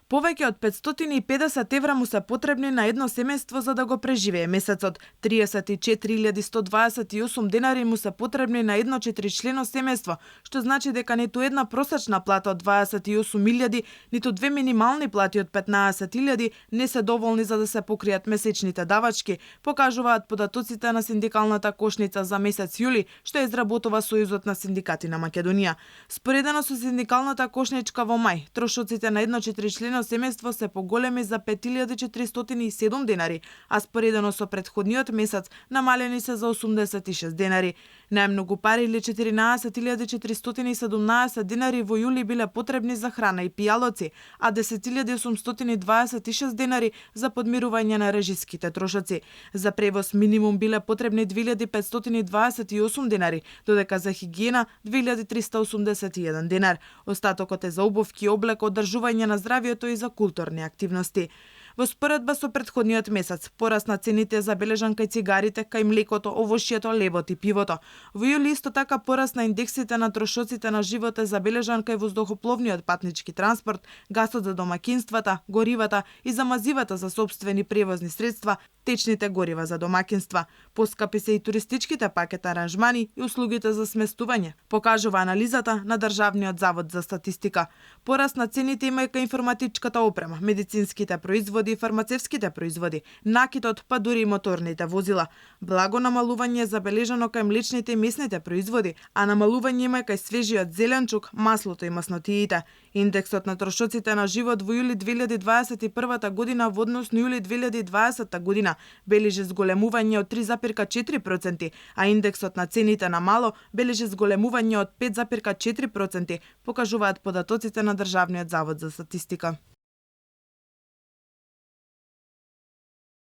Повеќе од 550 евра му се потребни на едно семејство за да го преживее месецот. 34.128 денари му се потребни на едно 4-члено семејство, што значи дека ниту една просечна плата од 28.000, ниту две минимални плати од 15.000 не се доволни за да се покријат месечните давачки, покажуваат податоците на синдикалната кошница за месец јули, што изработува Сојузот на синдикати на Македонија. Споредено со синдикалната кошничка во мај, трошоците на едно 4-члено семејство се поголеми за 5.407 денари, а споредено со претходниот месец намалени се за 86 денари. Најмногу пари или 14.417 денари во јули биле потребни за храна и пијалоци, а 10.826 денари за подмирување на режиските трошоци. За превоз минимум биле потребни 2.528 денари, додека за хигиена 2.381 денар. Остатокот е за обувки, облек, одржување на здравието и за културни активности. Во споредба со претходниот месец, пораст на цените забележан кај цигарите, кај млекото, овошјето, лебот и пивото. Во јули исто така пораст на индексите на трошоците на живот е забележан кај воздухопловниот патнички транспорт, гасот за домакинствата, горивата и замазивата за сопствени превозни средства, течните горива за домакинства. Поскапи се и туристичките пакет аранжмани и услугите за сместување, покажува анализата на Државниот завод за статистика. Пораст на цените има и кај информатичката опрема, медицинските производи и фармацевските производи, накитот, па дури и моторните возила. Благо намалување е забележано кај млечните и месните производи, а намалување има и кај свежиот зеленчук, маслото и маснотиите. Индексот на трошоците на живот во јули 2021 година во однос на јули 2020 година бележи зголемување од 3,4%, а индексот на цените на мало бележи зголемување од 5,4%, покажуваат податоците на Државниот завод за статистика.